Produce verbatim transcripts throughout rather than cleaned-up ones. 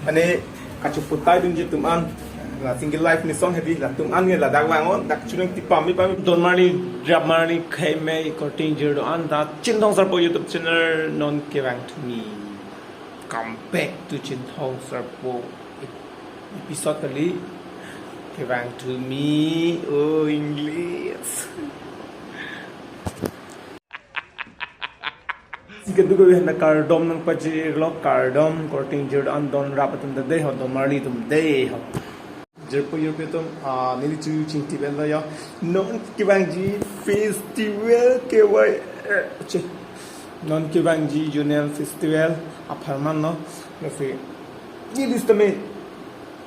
Mane kacheputai dunji atum an, la single life ni song hedi, latum an nge ladak vang-o, dak chunang ti pami pami. Don marli, rap marli, khei mei, korte ingjir do-an ta Chinthong Sarpo YouTube channel non kevang thumi. Come back to Chinthong Sarpo episode kali. Kevang thumi, oh English. Si kadokave aphan ta kardom nangpajirlo, kardom, korte ingjir do-an, don rap atum ta dei ho, don marli atum dei ho. Jirpo jirpi atum, ah, neli chu chingtip-etlo yo. Non kevangji festival kevai, eh, che. Non kevangji zonal festival apharman lo. Lasi neli sitame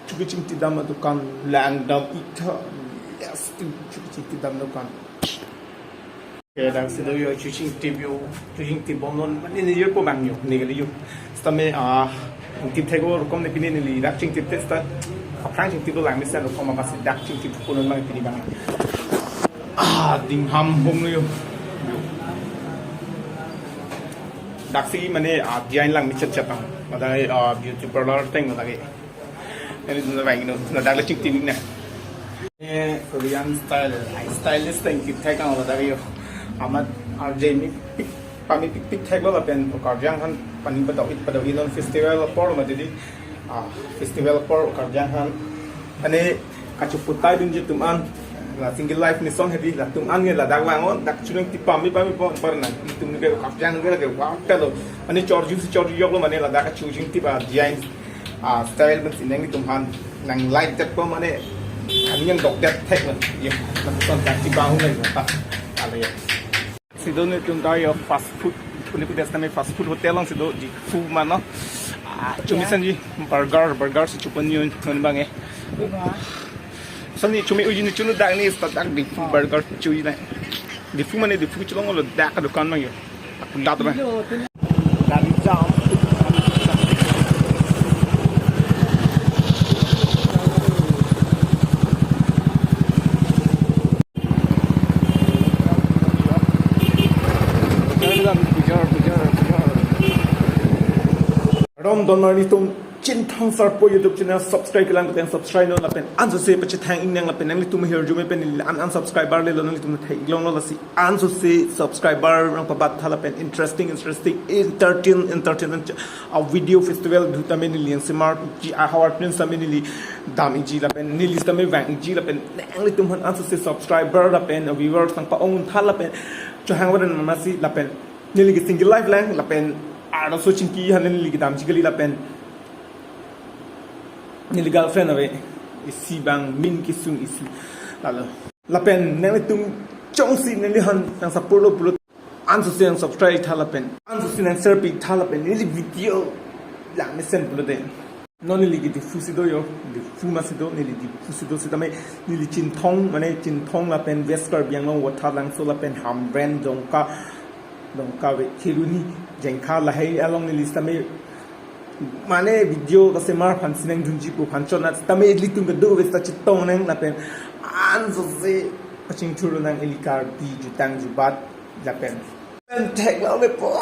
chu kechingtip dam adukan langdam itha. Yes, chu kechingtip dam adukan. Ke dak si do yo, chu chingtip yo, chu chingtip bomnon, mane ne yo po bang yo, ne kali yo. Sitame, ah, chingtip theklo rokom ne pini neli dak chingtip te sita. Aphrang chingtip lo lang mesen rokom abang si dak chingtip punon bang pini bang. Ah, ding ham hong lo yo. Yo. Dak si mane, ah, design lang mi chet chet ang. Madai, ah, beauty parlor teng madai. Nelitum ta vang-iknon, ladak le chingtip-ik nang. Eh, Korean style, ai stylist teng kithek ang ladak yo. Amat arje mi pik, pami pikpik theklo lapen karjang aphan pani padok-ik padok-ik non festival apor mati di. Ah, festival apor karjang aphan. Mane kacheputai dunji atum an, la single life ni song hedi, latum an nge ladak vang-o, dak chunang ti pami pami po par nang. Itum ke karjang ke lake vang telo. Mane chorju si chorju joklo mane ladak kachu chingtip a design. Ah, style pen si nanglitum aphan nang like det po mane kami yang dok det thek na. Ye, na son tak ti bang na ta. Ala ye. Si do nelitum ta yo fast food. Uni pu des nami fast food hotel along si do Diphu mano. Ah, chumi sanji burger, burger si chupan yun non bang eh. Sani chumi uji ni chunu dak ni sta dak Diphu burger chuji na. Diphu mane Diphu chelong lo dak adukan mang yo. Aku dak tu bang. Gari jam. Rom don marli atum Chinthong Sarpo YouTube channel subscribe kelang pen subscribe non lapen ansose pachethang-ik nang lapen nanglitum ahirjume pen neli an an subscriber lelo nanglitum thek-ik longlo lasi ansose subscriber nangpabat tha lapen interesting interesting entertain entertain a video festival do tame neli yang semar ji a hawar pin sitame neli dam-ikji lapen neli sitame vang-ikji lapen nanglitum aphan ansose subscriber lapen viewers nangpa-ong tha lapen chohang wadan masi lapen neli ke single life lang lapen arloso chingki aphan neli kedamji kali lapen neli girlfriend ave isi bang min kesung isi lalo lapen nanglitum jongsi neliphan nang support lo pulo ansose nang subscribe tha lapen ansose nang share pi tha lapen neli video lang mesen pulote non neli ke Diphu si do yo Diphu ma si do neli Diphu si do sitame neli Chinthong mane Chinthong lapen West Karbi Anglong Vothatlangso lapen Hamren Dongka Dongka ve Kheroni Jengkha lahai along neli sitame mane video ta semar aphan si nang dunji pu aphan chonat sitame ilitum kedo ve sita chetong nang lapen ansose kachingthur nang ili Karbi jutang jubat lapen. Pen thek lo le po.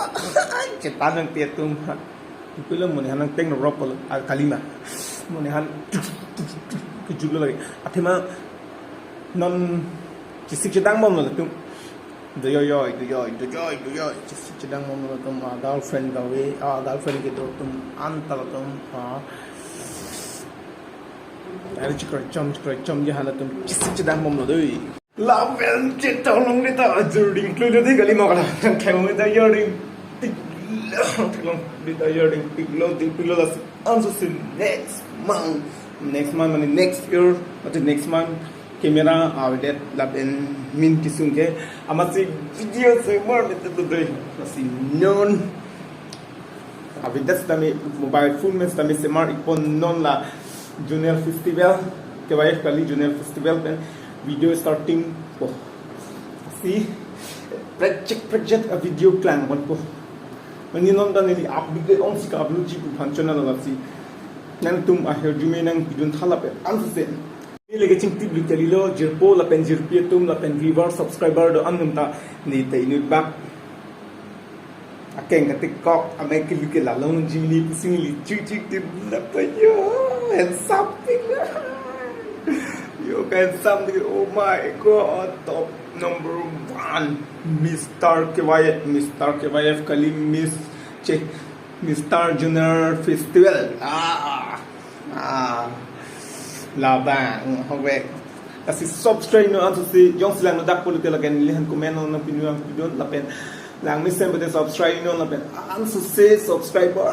Chetan nang pi atum ha. Pilo monit aphan nang teng rop lo al kalima. Monit aphan kejut lo lagi. Athema non chesik chedang bom lo atum. Doyoi, doyoi, doyoi, doyoi. Chesik chedang bom lo atum, ah, girlfriend kave, ah, girlfriend kedo atum, anta lo atum, ah. Ari chikra chom, chikra chom je halatum chesik chedang bom lo doi. Lapen chetong longle ta ajur ding klui lo dei kali mokla. Thek longle ta yarding tik lo, thek longle ta yarding tik lo, tik lo lasi ansose next month. Next month mane next year, mate next month. Camera avedet lapen min kesung ke amatsi video semar mete tu doi. Lasi non avedet sitame mobile phone pen sitame semar-ik pon non la zonal festival kevai kali zonal festival pen video starting po. Si project project a video plan pon po. Mane non ta neli update ong si ka upload ji pu aphan chonat lasi nangtum ahirjume nang bidun tha lapen ansose neli ke chingtip lut kalilo jirpo lapen jirpi atum lapen viewer subscriber do-an atum ta neli ta inut bak Keng katikok, amei kelu ke lalong jimli pusing li chuchik tim na pa yo, handsome thing. Yo, handsome thing, oh my God, top number one, Mister K Y F, Mister K Y F kali Miss, che, Mister Junior Festival. Ah, ah, labang, hobek. Lasi subscribe non ansose, jongsi lang nodak pulote lapen neli aphan comment non pinu ang pidun lapen lang mesen pute subscribe non lapen ansose subscriber.